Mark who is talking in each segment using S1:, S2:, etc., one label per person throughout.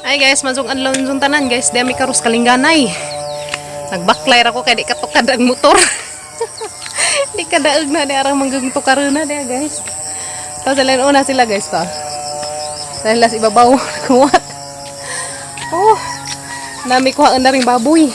S1: Ay guys, masong adlaw yung tanan guys. Di ami karus kalingganay. Nagbaklay ra ko kay di katukad ang motor. Di kadaog na di arang manggang tukaron na di guys. Tapos sila una sila guys to. Dahil las ibabaw kuwat. Oh, nami kuha na ring baboy.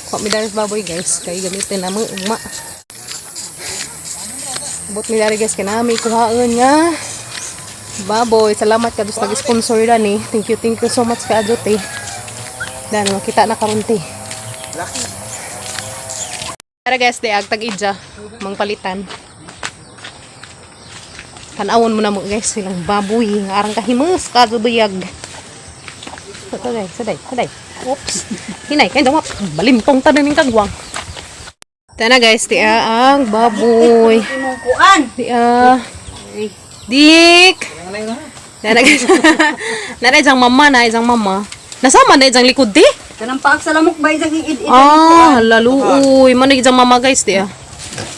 S1: Kuha mi dari sa baboy guys. Kay gamitin na mo ugma. Abot mi dari guys kay nami kuhaan nga baboy. Salamat ka dos nag-sponsor dan eh. Thank you so much ka Adjot eh. Dan makita na karon te. Tara guys, di ag tag-idya mangpalitan. Tanawon mo na mo guys silang baboy nga arang kahimus ka buyag. Ito guys, saday, saday. Oops. Hinay, kay dawap. Balintong tanan ning kagwang. Tana guys, di ang baboy.
S2: Imong kuan.
S1: Di ah. Dik. Nana guys. Nana isang mama na isang mama. Nasama na isang likod di.
S2: Kanang paak sa lamok ba isang iid.
S1: Ah, laluoy. Manig isang mama guys di ah.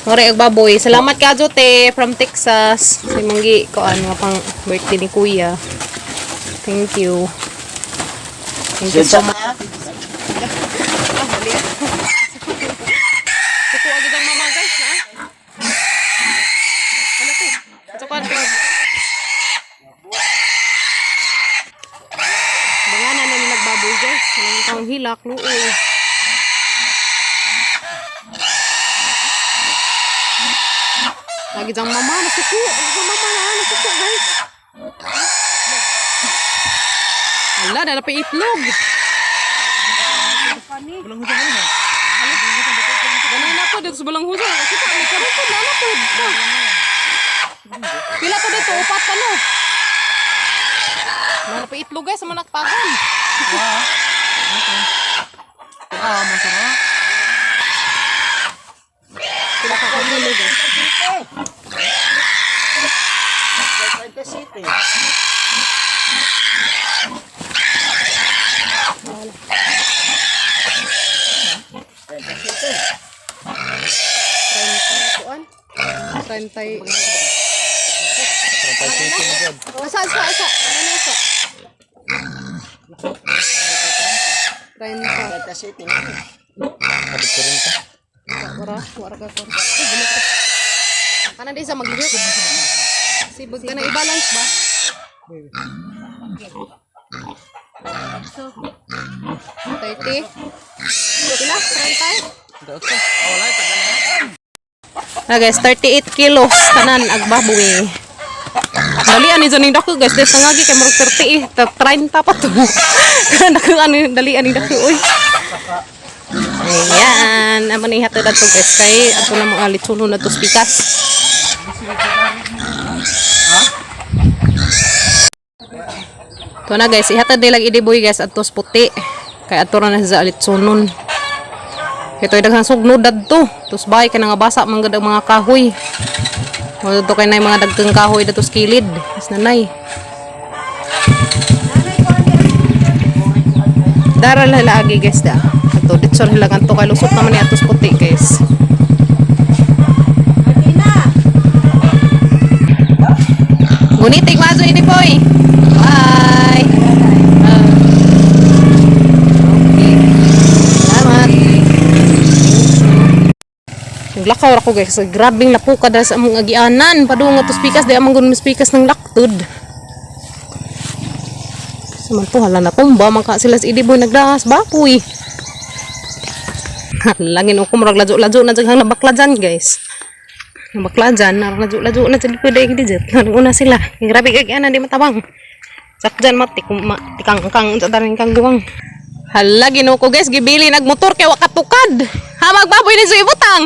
S1: Ngore ag baboy. Salamat ka Jote from Texas. Sa manggi ko ano pang birthday ni Kuya. Thank you. Thank you so much. Ah, dali ah. Suko agad ang mama guys ha. Wala to. Ito pa. Bangana na ni nagbaboy guys. Walang taong hilak, luoy. Lagi diyang mama, nasuko. Lagi diyang mama na, nasuko guys. Ala, dala pa itlog. Ganun na po, dito sa balang huso. Kita, may karoon po, nana po. Pila to dito, upat pa no. Nana pa itlog guys, sa manakpagan.
S3: Ah, masarap.
S1: Pila ka kilo guys.
S3: City.
S1: Kuan? 30. Asa, asa, asa. Ano asa? 30.
S3: City. Kapit ko rin ka.
S1: Wara, wara ka ko. Ay, bulok ka. Kana di sa maglihok. Sibog ka na i-balance ba? 30. Pila? 30? Ah guys, 38 kilos tanan agbaboy. Dalian ni Johnny dako guys, des nangagi kay murag 30 eh, 30 pa to. Dako ano dalian ni dako oy. Ayan, amo ni hatod adto guys kay adto na mga litsuno na to spikas. To na guys, ihatod nilang idiboy guys adto sa puti. Kay adto ra na sa litsunon. Ito ay daghang sugnod dadto. Tos bay kay nga basa man gud ang mga kahoy. Mo to kay nay mga dagkeng kahoy dadto sa kilid. Is nanay. Dara la lagi guys da. Ato ditso ra lang anto kay lusot naman ni atos puti guys. Gunitig mazo ini boy. Bye. Ah. Okay. Salamat. Naglakaw ra ko guys. Grabing lapuka dahil sa among agianan. Padung nga to spikas di among gun spikas ng laktod. Samanto hala na tumba man ka sila sa idiboy nagdaas bapoy. Langin ko murag ladyo-ladyo na daghang nabakla dyan guys. Nabakla dyan, narang ladyo-ladyo na dyan pwede hindi dyan. Una sila. Grabe kay agianan di matabang. Sakjan matik ma tikang kang sa daring kang guwang. Hala Ginoo ko guys, gibili nagmotor kay wa katukad. Ha magbaboy ni sa ibutang.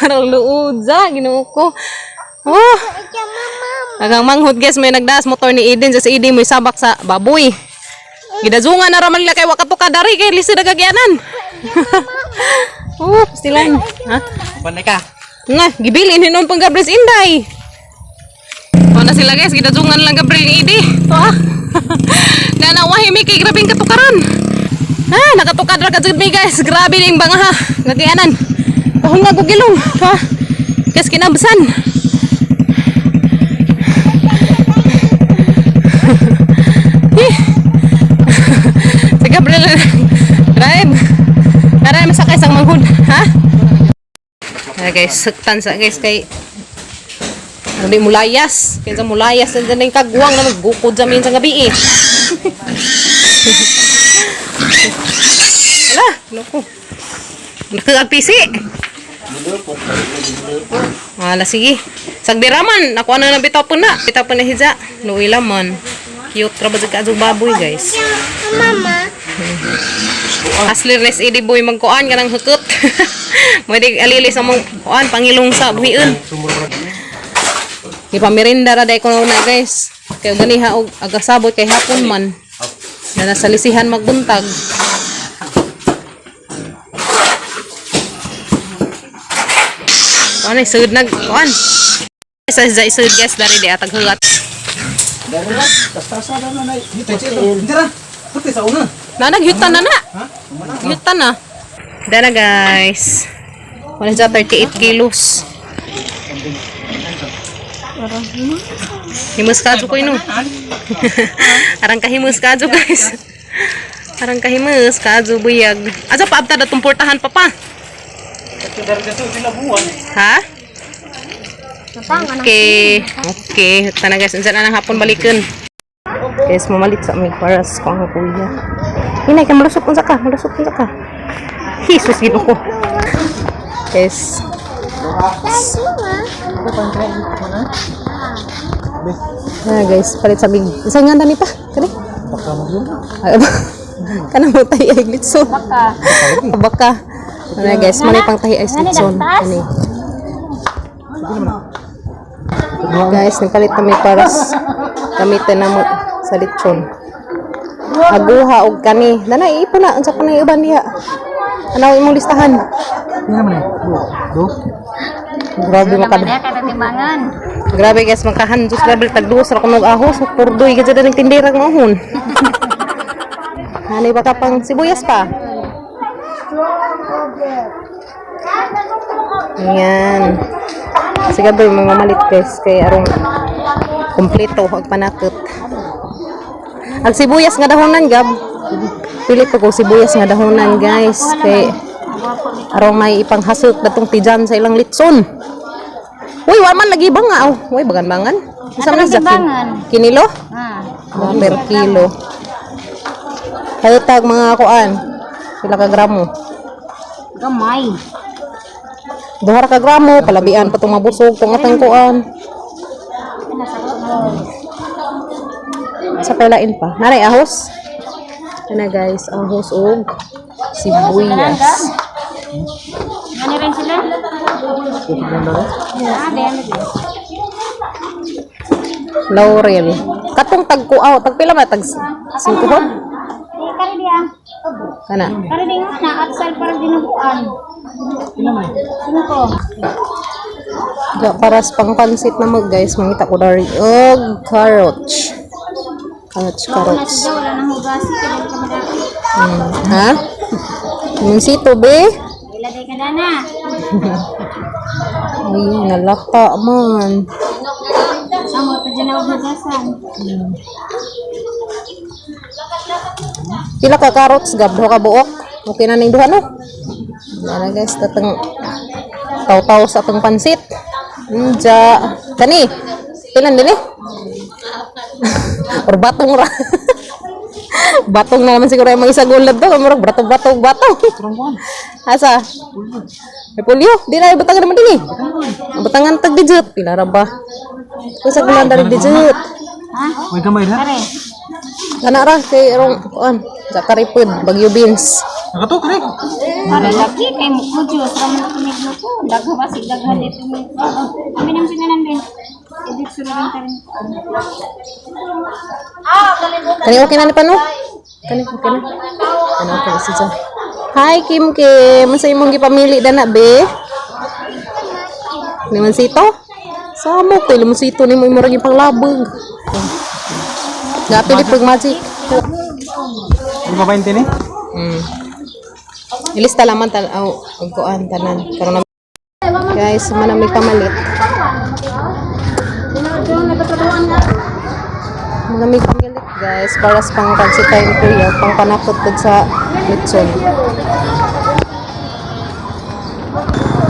S1: Arang luod sa Ginoo ko. Oh. Agang manghod guys, may nagdaas motor ni Eden sa si Eden mo sabak sa baboy. Gidazungan na raman nila kay wa katukad dari kay lisod agagyanan. Oh, pastilan. Ha?
S3: Panay ka.
S1: Nga, gibilin hinon pang Gabriel Inday. O na sila guys, gidazungan lang Gabriel ni Idi. To ah. Nana wahimi kay grabing katukaran. Ha, nakatukad ra ka jud mi guys. Grabe ning banga ha. Gagayanan. Kahungag og gilong. To ah. Guys kinabsan. Na guys, suktan sa guys kay ano di mulayas. Kaya sa mulayas nandiyan na yung kagwang na magbukod sa minsan gabi eh. Ala, naku. Nakagpisi. Ala, sige. Sagdiraman, ako ano na bitaw po na. Bitaw po na hija. Luwi man. Cute ra ba sa kaadyo baboy, guys.
S4: Mama.
S1: Asli res idi boy magkuan ka ng hukot. Pwede alili sa mong kuan pangilong sa buhion. Gipamirinda ra day ko na guys. Kay ganiha og agasabot kay hapon man. Na nasa lisihan magbuntag. Kuan ay sud nag kuan. Sa sa sud guys dari di atag hugat. Na nagyutan na na. Yutan na. Dana guys. Wala siya 38 kilos. Himus ka ko ino. Arang kahimus ka guys. Arang kahimus ka buyag. Aja paabta da tong portahan pa pa. Ha? Okay. Okay. Tana guys, unsa na nang hapon balikan. Guys, mamalit sa aming para sa kong kuya. Hinay ka, malusok unsa ka, malusok unsa ka. Jesus, Ginoo ko. Guys. Ah, guys, palit sa big. Isa nga dami pa. Kani?
S3: Baka mo yun.
S1: Ay, ba? Kana mo tahi ay litson. Baka. Baka. Ano guys, mali pang tahi ay litson. Kani. Guys, nagpalit kami para gamitin na mo sa litson. Aguha og kani. Dana ipo na unsa pa na uban diha. Ano imong listahan?
S3: Hindi naman eh. Do. Do.
S1: Grabe makad.
S2: Kada timbangan.
S1: Grabe guys, makahandus grabe tag duos ra kunog ahos, purdoy gid sa tindera ng ahon. Hanay baka pang sibuyas pa. Ayan. Sige boy, mamamalit guys kay arong kompleto ang panakot. Ang sibuyas nga dahonan, Gab. Pili ko kung sibuyas nga dahonan, guys. Kay arong may ipanghasok datong tijan sa ilang litson. Uy, wa man lagi ba nga? Oh, uy, bagan-bangan. Isa man sa kinilo?
S2: Ah.
S1: Ah, per kilo. Haytag mga kuan. Pila ka gramo?
S2: Gamay.
S1: Duha ra ka gramo, palabian pa tong mabusog tong atang kuan. Sa pailain pa. Naray ahos. Ana guys, ahos og sibuyas.
S2: Ano rin sila? Ah, dayan na
S1: Laurel. Katong tagkuaw, tagpila ba tag 5 hon?
S2: Eh, kari diya.
S1: Kana.
S2: Kari diya nga na, atsal para dinuguan. Sino ko?
S1: Ja, para sa pangpansit na mag guys, mangita ko dari og carrots. Carrots,
S2: Wala
S1: carrots.
S2: siya, wala nang hugasi. Kaya ka madaki.
S1: Ha? Munsito be?
S2: Ilagay ka na na.
S1: Ay, nalata man.
S2: Samo pa dyan ako hugasan.
S1: Pila ka carrots gab duha ka buok. Okay na ning duha no. Wala na guys, tatang taw-taw sa atong pansit. Unja. Kani. Pilan dinhi? Or batong ra. Batong na naman siguro yung mga isagulad do. Murag batong batong batong. Asa? Repolyo, di na ibutangan naman din eh. Butangan tag digit. Pila ra ba? Usa ko lang dari digit.
S2: Ha?
S3: May gamay na.
S2: Kare.
S1: Kana ra kay rong kuan, sa karipod, Bagyo beans.
S3: Nakato, kare.
S2: Para lagi kay mo Diyos raman ako nagluto. Dagha ba si dagha dito mo. Kami nang sinanan din. Edit sura rin tarin.
S1: Kani okay na ni pa no? Kani okay na. Kani okay na siya. Hi Kim Kim, unsa imong gipamili dana be? Limonsito? Samo kay limonsito nimo imo ra panglabog. Gapili pag magic.
S3: Ano ba 20 ni?
S1: Ilista laman tal aw og kuan tanan karon na guys, man may pamalit. Mga may pamalit guys para sa pangpansitain kuya, pangpanakot pud sa litson.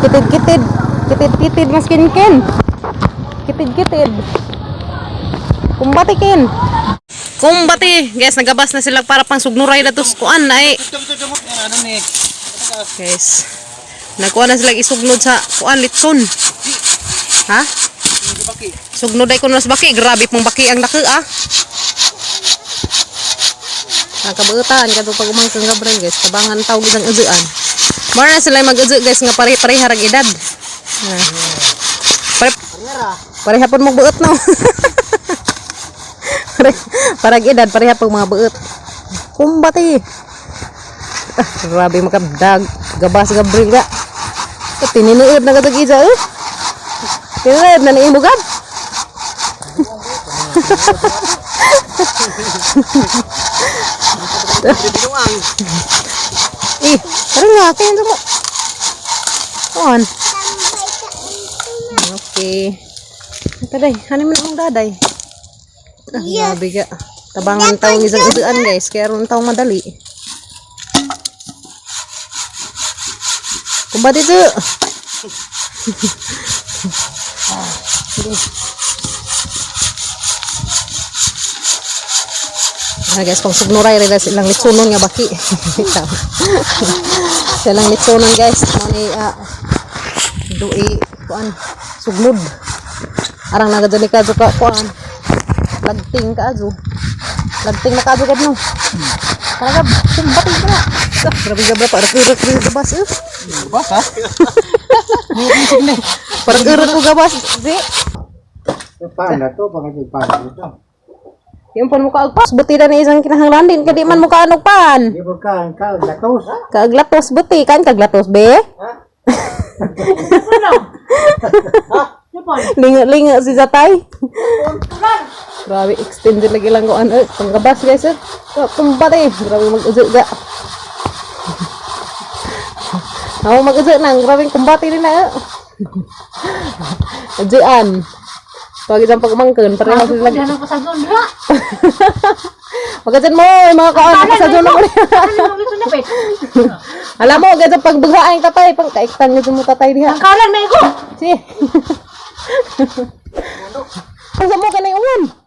S1: Kitid-kitid. Kitid-kitid mas kinkin. Kitid-kitid. Kumbati kin. Kumbati. Guys, nagabas na sila para pang sugnuray na tos kuan ay. Guys, nagkuha na sila isugnod sa kuan litson. Ha? Sugnod ay kuno sa baki. Grabe pong baki ang daki ah. Nakabuutan kadto pag umang kang Gabriel guys, tabangan tawag isang uzuan. Mara na sila mag-uzu guys nga pare-pareha rag edad. Ah. Pare pareha pud mo buot no. Pare parag edad pareha pag mga buot. Kumbati. Ah, grabe makabdag gabas Gabriel ga. Tininuod na katong isa eh. Tinuod na ni imo gab. Eh, tara nga, kaya mo. On. Okay. Taday, hanin mo na akong daday. Ah, grabe ka. Tabangan taong isang usuan guys, kaya ron taong madali. Kumba dito. Ah, guys, pang sugnuray rin na silang litsunon nga baki. Tama. Silang litsunon guys. Mo ni dui kuan sugnod. Arang nagadali ka ka kuan. Lagting ka azu. Lagting na ka azu gab no. Para gab kumbati ka na. Ah, grabe gabra para urak ko gabas eh.
S3: Gabas ha?
S1: Parang urak ko gabas. Di.
S3: Paano to? Bakit paano ito?
S1: Yung pan mo kaagpas, buti na ni isang kinahanglan din, kadi man mo kaanog pan.
S3: Di ba ka ka latos?
S1: Kaaglatos buti, kan kaglatos be? Linga-linga si Zatay. Grabe, extended lagi lang ko ano, panggabas guys eh. Tumbat eh, grabe mag-uzo ga. Ako mag-uzo nang, grabe kumbati din na eh. Uzuan. Pag isang pagmangkon, pareho sila.
S2: Ano ko sa dra?
S1: Magazin mo, eh, mga kaan, sa zona ko.
S2: Ano mo ito na be?
S1: Alam mo, ganyan pagbughaang tatay, pang kaiktan nyo mo tatay diha.
S2: Kalan may ko.
S1: Si. Ang sa mo kanay uwan.